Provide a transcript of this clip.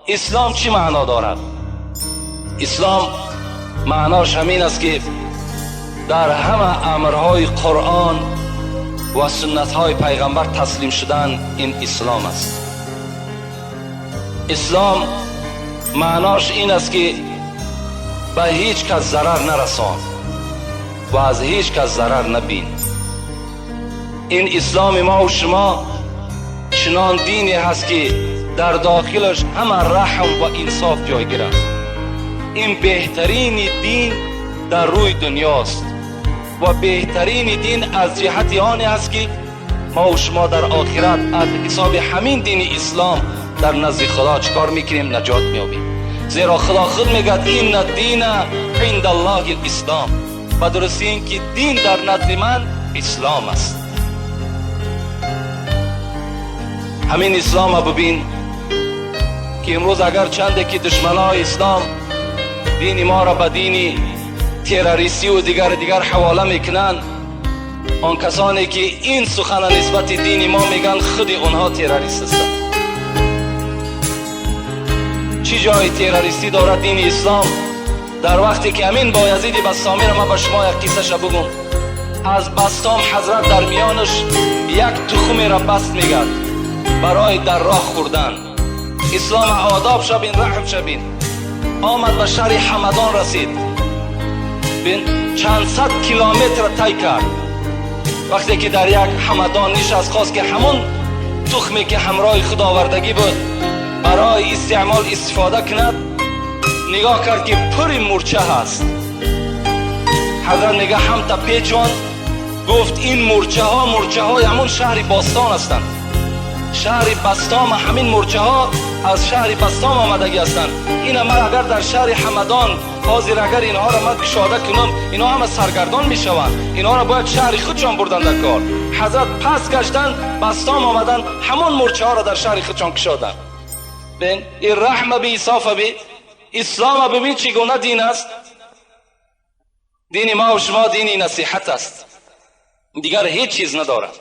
Ислом чӣ маъно дорад? Ислом маънош ҳамин аст, ки дар ҳама амрҳои Қуръон ва суннатҳои пайғамбар таслим шудан, ин ислом аст. Ислом маънош ин аст, ки ба ҳеҷ кас зарар нарасон ва аз ҳеҷ кас зарар набин. Ин исломи мо ва шумо чунон дине ҳаст, ки дар дохилаш ҳама раҳм ва инсоф ҷойгир аст. Ин беҳтарини дин дар рӯи дунёст ва беҳтарини дин аз ҷиҳати оне аст, ки мо ва шумо дар охират аз ҳисоби ҳамин дини ислом дар назди Худо чӣ кор мекунем? Наҷот меёбем. Зеро Худо худ мегӯяд: «Инна дина инда Аллоҳи ислом». Ба дурустӣ ин ки дин дар назди ман ислом аст. Ҳамин ислома бибин, ки имрӯз агар чанде ки душманои ислом дини моро ба дини террористӣ дигар дигар ҳавола мекунанд, он касоне ки ин сухана нисбати дини мо мегӯянд, худи онҳо террорист ҳастанд. Чӣ ҷои террористӣ дорад дини ислом? Дар вақте ки ҳамин Боязиди Бастомиро ман ба шумо як қиссаша бигӯм. Аз Бастом ҳазрат дар миёнаш як тухумеро баст мегард барои дар роҳ хӯрдан. Ислом одоб шабин, раҳм шабин. Омад, ба шаҳри Ҳамадон расид. Бин, чанд сад километр тай кард. Вақте ки дар як Ҳамадон нишаст, хост, ки ҳамон тухме, ки ҳамроҳи худ овардагӣ буд, барои истеъмол истифода кунад, нигоҳ кард, ки пури мурча ҳаст. Ҳазрат мега, ҳамта печон, гуфт: «Ин мурчаҳо мурчаҳои ҳамон шаҳри Бостон ҳастанд. Шаҳри Бастома, ҳамин мурчаҳо аз шаҳри Бастом омадагӣ ҳастанд. Ина ман агар дар шаҳри Ҳамадон ҳозир агар инҳоро ман кушода кунам, инҳо ҳама саргардон мешаванд. Инҳоро бояд шаҳри худшон бурдан дар кор». Ҳазрат пас гаштанд, Бастом омаданд, ҳамон мурчаҳоро дар шаҳри худшон кушоданд. Бин, ин раҳма би, инсофа би, ислома бибин, чӣ гуна дин аст. Дини мо шумо дини насиҳат аст, дигар ҳеҷ чиз надорад.